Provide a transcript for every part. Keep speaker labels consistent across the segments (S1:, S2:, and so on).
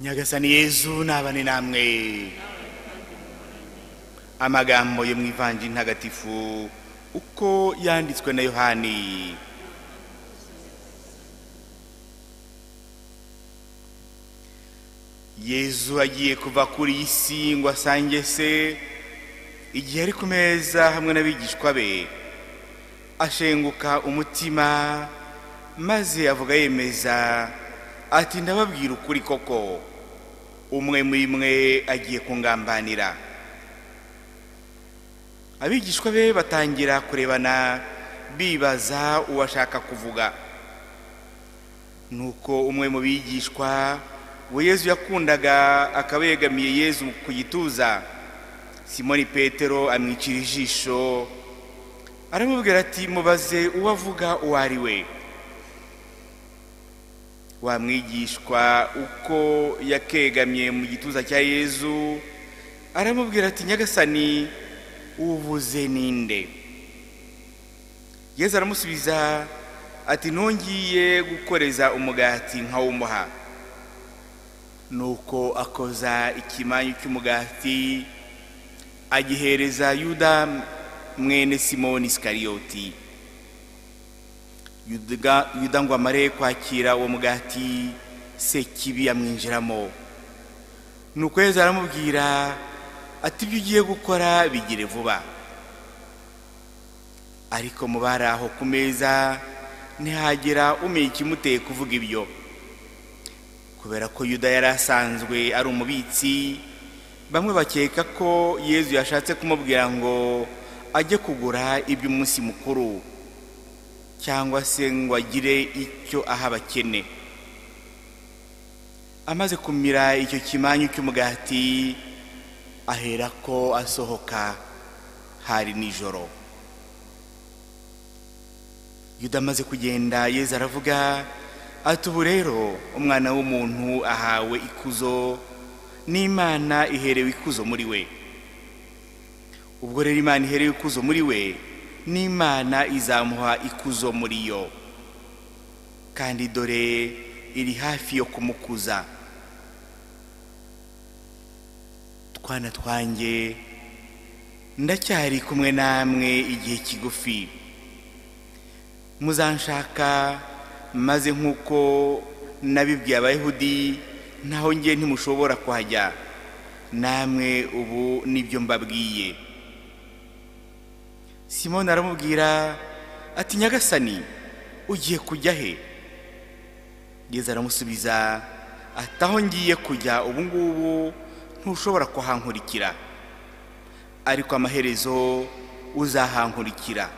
S1: Nyagasani Yezu nabane namwe. Amagambo yo mu Ivanjiri ntagatifu uko yanditswe na Yohani. Yezu agiye kuva kuri iyi si ngo asange se, igihe ari ku meza hamwe n'abigishwa be, ashenguka umutima maze avuga yemeza ati: ndababwira ukuri koko, umwe muri mwe agiye kungambanira. Abigishwa be batangira kurebana bibaza uwashaka kuvuga. Nuko umwe mu bigishwa we Yezu yakundaga akaba yegamiye Yezu ku gituza, Simoni Petero amwicira ijisho aramubwira ati: mubaze uwo avuga uwo ari we. Wa mwigishwa uko yakegamye mu gituza cya Yezu aramubwira ati: Nyagasani, uvuze ninde? Yezu aramusubiza ati: ntungiye gukoreza umugati nkawumuha. Nuko akoza ikimanyu cy'umugati agihereza Yuda mwene Simoni Isikariyoti. Yuda ngo amare kwakira uwo mugati, Sekibi amwinjiramo. Nuko Yezu aramubwira ati: ibyo ugiye gukora bigire vuba. Ariko mu bari aho ku meza ntihagera umenya ikimuteye kuvuga ibyo. Kubera ko Yuda yari asanzwe ari umubitsi, bamwe bakeka ko Yezu yashatse kumubwira ngo ajye kugura iby'umunsi mukuru, cyangwa se ngo agire icyo aha abakene. Amaze kumira icyo kimanyu cy'umugati, aherako asohoka, hari nijoro. Yuda amaze kugenda, Yezu aravuga ati: ubu rero umwana w'umuntu ahawe ikuzo, n'Imana iherewe ikuzo muri we. Ubwo rero Imana iherewe ikuzo muri we, n'Imana izamuha ikuzo muri yo, kandi dore iri hafi yo kumukuza. Twana twanjye, ndacyari kumwe namwe igihe kigufi. Muzanshaka, maze nk'uko nabibwiye Abayahudi, naho njye ntimushobora kuhajya, namwe ubu nibyo mbabwiye. Simoni aramubwira ati: Nyagasani, ugiye kujya he? Yezu aramusubiza ati: aho ngiye kujya ubu ngubu ntushobora kuhankurikira, ariko amaherezo uzahankurikira.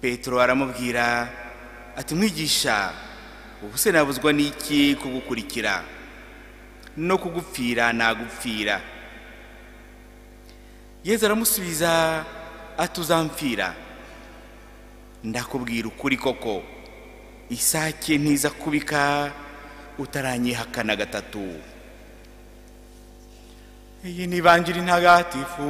S1: Petero aramubwira ati: mwigisha, ubu se nabuzwa n'iki kugukurikira? No kugupfira nagupfira. Yezu aramusubiza ati: uzampfira? Ndakubwira ukuri koko, isake ntiza kubika utaranyihakana gatatu. Iyi ni Ivanjiri ntagatifu.